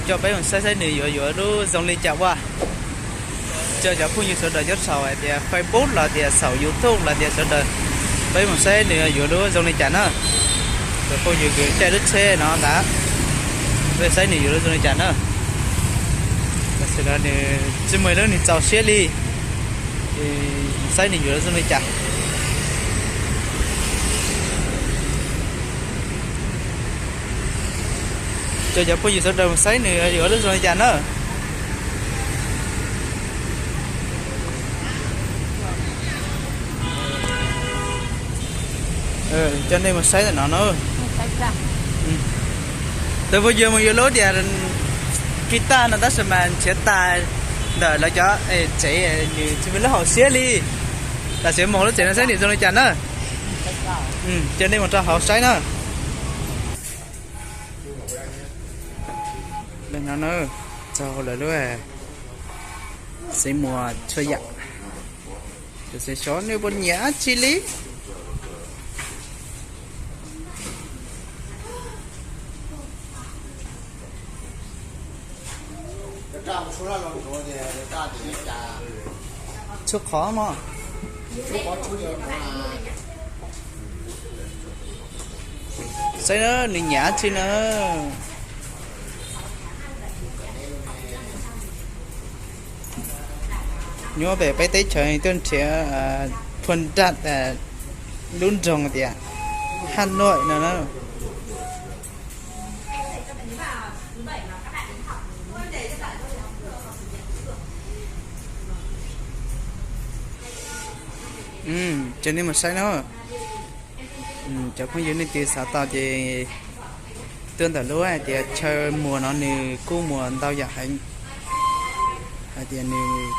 Coj peb mus saib saib nws yuav yuav lub zoo li cas ua. Coj cov phooj ywg sawv daws nyob saum hais tias Facebook los tias saum YouTube los tias sawv daws, peb mus saib nws yuav lub zoo li cas na. Cov phooj ywg kws caij lub tsheb no ntag, peb saib nws yuav lub zoo li cas na. Tam sim no nws tsis muaj lub nws txaus siab li, saib nws yuav lub zoo li cas. Coj cov phooj ywg sawv daws mus saib nws yuav lub zoo li cas na. Coj nej mus saib ntawm no na. Tus phooj ywg mus yuav lub tias guitar no tab sis mas nrhiav tas ntawm lawv cov tsev, nws tsis muaj lub hauv siab li. Tam sim mus lub tsev no saib nws zoo li cas na. Coj nej mus rau hauv saib na. Li no na, txog lawv lub xeev muas txhua yam. Tus xeev xyov nws puas nyiam dab tsi li. Txhua qhov mog. Saib na, nws nyiam dab tsi na. Nyob pem peb teb chaws tuaj nrhiav phua nraj lub nroog tias Hà Nội no na. Ces nej mus saib na. Cov phooj ywg nej twg xav tau ces tuaj ntawm lub hais tias chaw muas no nws kuj muas ntau yam heev. Hais tias nws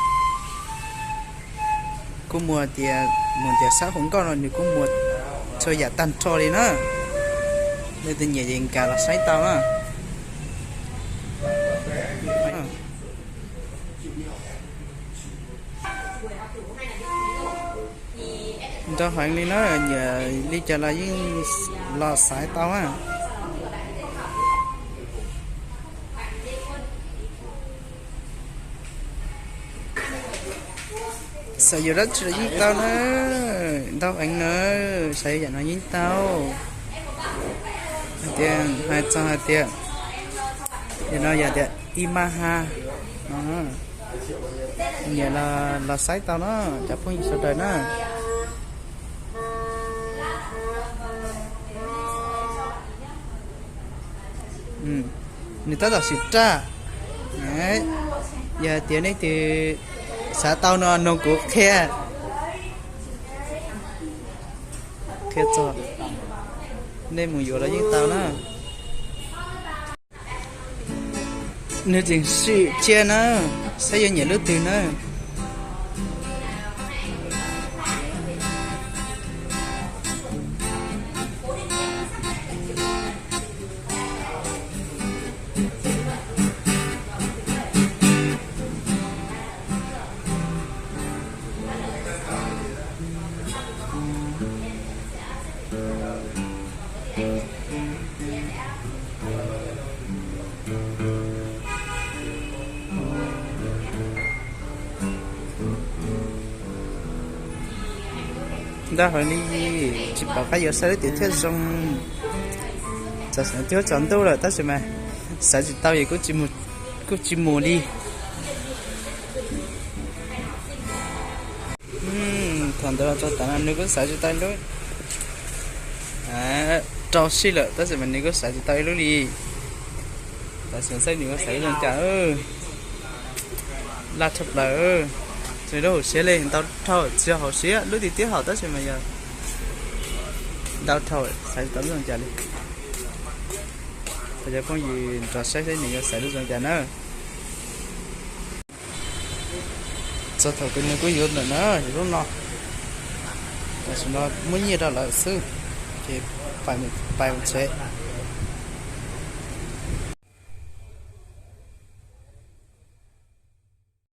kuj muas tias mus tias sab hauv nkoj no nws kuj muas txhua yam tag nrho li na. Nej twg nyiam ces nkag los saib tau na. Nrau heev li na, nyiam li cas los yeej los xaiv tau na. Xav yuav dab tsi los yeej tau na, ntau heev na, xav yuav yam no yeej tau. Hais tias, hais txog hais tias, yam no yog tias Yamaha no, nyiam los xaiv tau na, cov phooj ywg sawv daws na. Nws tab tom sim raj. Yog tias nej twg xav tau no noog kuv qhia, qhia txog, nej mus yuav los yeej tau na. Nws tseem sim cia na, saib yuav nyiam lub twg na. Ntau heev li, tsis pom qab yuav saib lub twg thiaj zoo. Txog xyoo twb tsaus ntuj lawm tab sis mas xaiv tsis tau es kuj tsis mus li. Thaum ntawd txog tav no nws kuj xaiv tsis tau lub, rau sij lawm tab sis mas nws kuj xaiv tsis tau ib lub li. Tam sim xaib nws kuj xaiv zoo cas, laj tshaj plaws, tsis lub hauv siab li, ntau dhau tsis yog hauv siab, lub tiag tiag hauv tab sis mas yog ntau dhau, xaiv tsis tau lub zoo cas li. Cov phooj ywg nrog saib saib nws yuav xaiv lub zoo cas na. Txog thaum kws nws kuj yuav ntawm na, yuav lub no, tam sim no muab nyiaj rau lawm xwb, ces pais mus tsev.